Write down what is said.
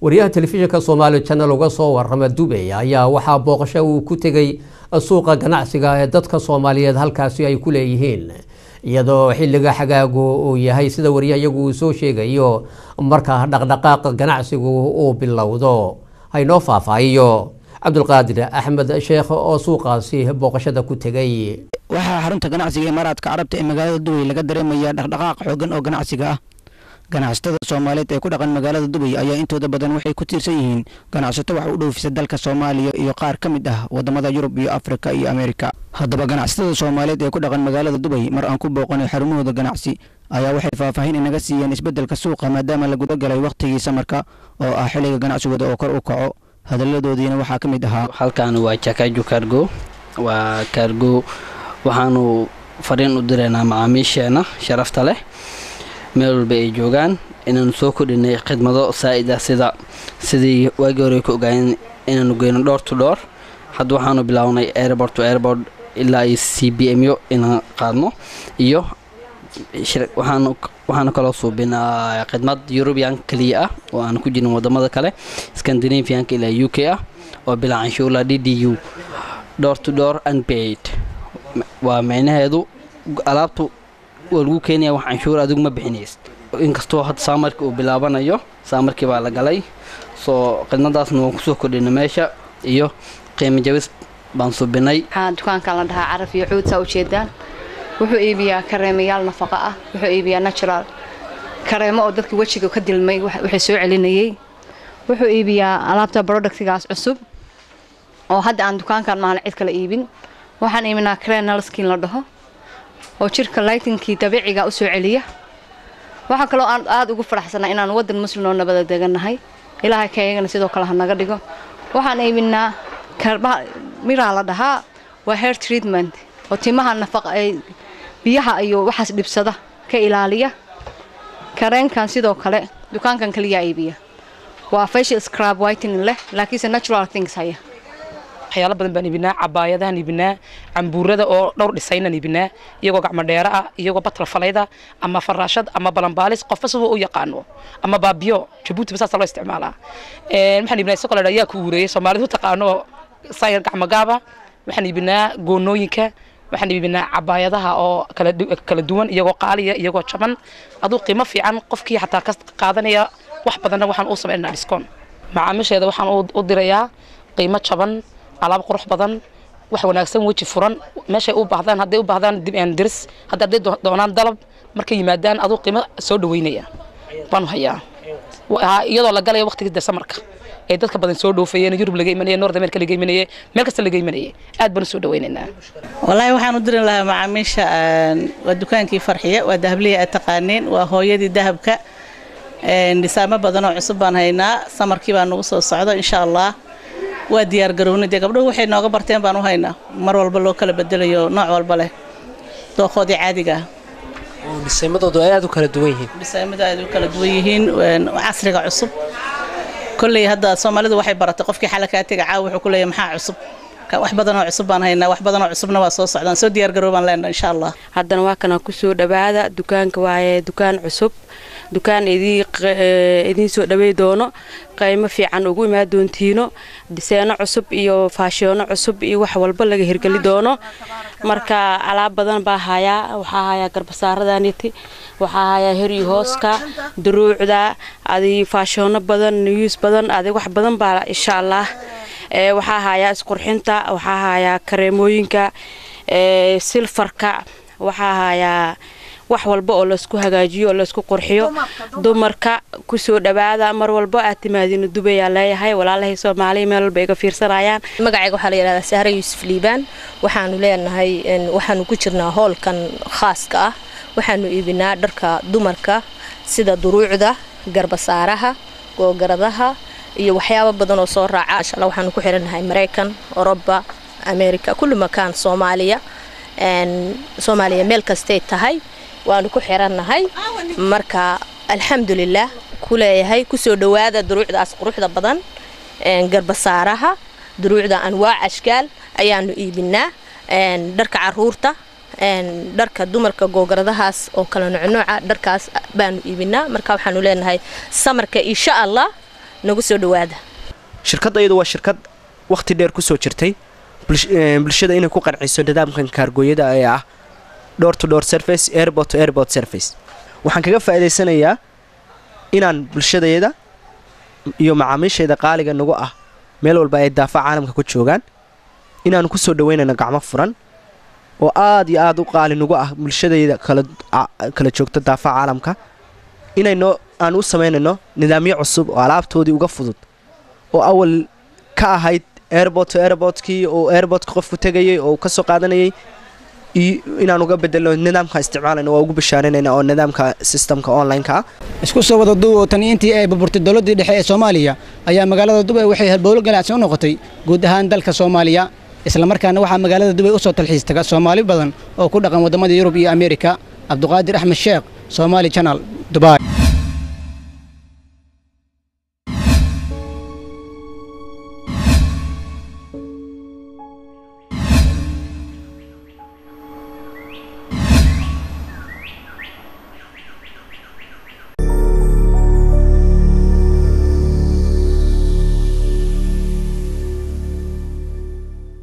Wariyaha telefishinka Soomaali Channel uga soo warama Dubay ayaa waxaa booqasho uu ku tegay suuqa ganacsiga ee dadka Soomaaliyeed halkaasi ay ku leeyihiin, iyadoo xilliga xagaagu uu yahay, sida wariyaha iyagu uu soo sheegayo, marka dhaqdhaqaaqa ganacsigu uu bilowdo. Haynoo faahfaahiyo Cabdulqaadir Axmed Sheekh oo suuqaasi booqashada ku tegay. Waxaa xarunta ganacsiga Imaaraadka Carabta ee magaalada Dubay laga dareemayaa dhaqdhaqaaq xoogan oo ganacsiga ah. Ganacsatada Soomaaliyeed ee ku dhaqan magaalada Dubay ayaa intooda badan waxay ku tiirsan yihiin ganacsato wax u dhoofisa dalka Soomaaliya iyo qaar ka mid ah wadamada Yurub iyo Afrika iyo Ameerika. Haddaba, ganacsatada Soomaaliyeed ee ku dhaqan magaalada Dubay mar aan ku booqanay xarumahooda ganacsi ayaa waxay faahfaahin inaga siiyeen isbeddelka suuqa, maadaama la guda galay wakhtigii samarka oo ah xilliga ganacsigooda oo kor u kaco. Hadalladoodiina waxaa ka mid ahaa: Halkan waa Jakaju Cargo, waa cargo. Waxaanu fariin u diraynaa macaamiisheena sharafta leh meel walba ay joogaan inaanu soo kordhinay khidmado saa'id ah, sida sidii waagii hore ku ogaayeen inaanu geyno door to door. Hadda waxaanu bilownay airport to airport ilaa iyo CBM yo inaan qaadno, iyo waxaanu kaloo suubinaa khidmad European kaliya ah oo aan ku jirin wadamada kale, Scandinavianka ilaa UK ah, oo bilaa canshuurla, DDU, door to door unpaid. Waa micnaheedu alaabtu waa lagu keenaya, wax canshuur adigu ma bixinaysid. Inkastoo hadda summerkii uu bilaabanayo, summerkii baa la galay, soo khidmadaasna waan kusoo kordhinay meesha iyo qiimo jabis baan subinay. Waxaa dukaankan la dhahaa Caraf iyo Cuud. Saa ujeedaan, wuxuu iibiyaa kareemayaal nafaqo ah, wuxuu iibiyaa natural kareemo oo dadka wejiga ka dilmay waxay soo celinayay, wuxuu iibiyaa alaabta productigaas cusub oo hadda aan dukaankan maahan cid kale iibin. Waxaan iibinaa kareem skin la dhaho oo jirka lightingkii dabiiciga usoo celiya. Waxaa kaloo aan aada ugu faraxsanaa inaan wadan Muslim oo nabada degannahay. Ilaahay kayagana sidoo kale ha naga dhigo. Waxaan iibinaa karbaha miraa la dhahaa, waa hair treatment oo timaha nafaqa ay biyaha iyo waxaas dhibsada ka ilaaliya. Kareenkan sidoo kale dukaankan kaliya iibiya, waa facial scrub whitening leh, laakiinse natural things haya. Waxyaalo badan baan iibinaa. Cabaayadahan iibinaa, cambuurada oo dhowr dhisaynan iibinaa, iyagoo gacmo dheero ah, iyagoo batla falayda ama faraashad ama balanbaalis, qofba siduu u yaqaano, ama baabiyo. Jabuuti ba saasa loo isticmaalaa. Waxaan iibinaa isagoo la dhaa yaa ku uureeyay, Soomaalidu taqaano, sayar gacmo gaaba. Waxaan iibinaa goonooyinka, waxaan iibinaa cabaayadaha oo kala duwan, iyagoo qaaliya, iyagoo jaban, aduu qiimo fiican qofkii xataa ka qaadanaya wax badanna waxaan u sameynaa discount. Macaamiisheeda waxaan u dirayaa qiimo jaban, alaab qurux badan, wax wanaagsan, weji furan. Meeshay u baahdaan, hadday u baahdaan diris, hadday doonaan dalab, markay yimaadaan aduu qiimo soo dhaweynaya baanu hayaa, iyadoo la galaya waqtigii summerka ee dadka badan soo dhoofayeen, Yurub laga imanayay, North America laga imanayay, meel kasta laga imanayay. Aad baan u soo dhaweynaynaa. Wallaahi, waxaan u dirin lahaa macaamiisha, waa dukaankii Farxiya, waa dahabliya aad taqaaniin, waa hooyadii dahabka. Dhisaamo badan oo cusub baan haynaa. Summerkii baa nagu soo socdo, insha Allah waa diyaar garownay. Dee gabdhuhu waxay nooga barteen baan u haynaa, mar walba loo kala bedelayo, nooc walba leh, dooqoodii caadiga ah. Dhisaymadoodu ay aad u kala duwan yihiin. Dhisaamadu aad u kala duwan yihiin, casriga cusub. Kolley hadda Soomaalidu waxay baratay qofkii xala kaa tega caawa wuxuu ku leeyahay maxaa cusub. Wax badan oo cusub baan haynaa, wax badan oo cusubna waa soo socdaan. Soo diyaar garow baan leenahay, insha Allah. Haddana waa kana, kusoo dhawaada dukaanka. Waaye dukaan cusub, dukaan idiin soo dhawey doono, qiimo fiican ugu imaan doontiino, dhiseeno cusub iyo faashoono cusub iyo wax walba laga hirgeli doono. Marka alaab badan baa hayaa. Waxaa hayaa garbasaaradaniti, waxaa hayaa heri hooska, duruucda, adi faashoono badan, news badan, adi wax badan baa insha Allah. Waxaa hayaa isqurxinta, waxaa hayaa kareemooyinka, silfarka, waxaa hayaa wax walba oo laysku hagaajiyo oo laysku qurxiyo. Dumarka kusoo dhawaada mar walba aad timaadina Dubayaa leeyahay. Walaalahay Soomaaliya meel walba iga fiirsanayaan. Magacayga waxaa la yidhahdaa Sahre Yuusuf Liibaan. Waxaanu leenahay, waxaanu ku jirnaa hoolkan khaaska ah. Waxaanu iibinaa dharka dumarka sida duruucda, garbasaaraha, googaradaha iyo waxyaabo badan oo soo raaca. Insha Allah waxaanu ku xirannahay Maraykan, Oroba, America, kulli makaan. Soomaaliya, Soomaaliya meel kastay tahay waanu ku xirannahay. Marka alxamdulilah ku leeyahay, kusoo dhawaada duruucdaas quruxda badan, garbasaaraha, duruucda anwaac ashkaal ayaanu iibinaa, dharka caruurta, dharka dumarka, googaradahaas oo kala nocnooca, dharkaas baanu iibinaa. Marka waxaanu leenahay summerka insha Allah Nagu soo dhawaada. Shirkadda iyadu waa shirkad wakhti dheer kusoo jirtay bulshada inay ku qanciso nidaamkan kaargooyada ee ah door to door service, airport to airport service. Waxaan kaga faa'iidaysanayaa inaan bulshadayda iyo macaamiishayda qaaliga nagu ah, meel walba ay daafa caalamka ku joogaan, inaanu kusoo dhaweynayno gacmo furan oo aad iyo aad u qaali nagu ah. Bulshadayda kala joogta daafa caalamka inayno aan u samaynayno nidaamyo cusub oo alaabtoodii uga fudud, oo awal ka ahayd airport to airportkii oo airportka qofku tegayay oo kasoo qaadanayay, inaan uga bedelno nidaamka isticmaalayno. Waa ugu bishaarinayna oo nidaamka systemka online-ka ah. Isku soo wada duub oo tan intii ay burburtay dowladdii dhexe ee Soomaaliya ayaa magaalada Dubay waxay halbowlo ganacsi u noqotay guud ahaan dalka Soomaaliya, islamarkaana waxaa magaalada Dubay u soo talxiis taga Soomaali badan oo ku dhaqan waddamada Yurub iyo Ameerika. Cabduqaadir Axmed Sheekh, Somali Channel, Dubai.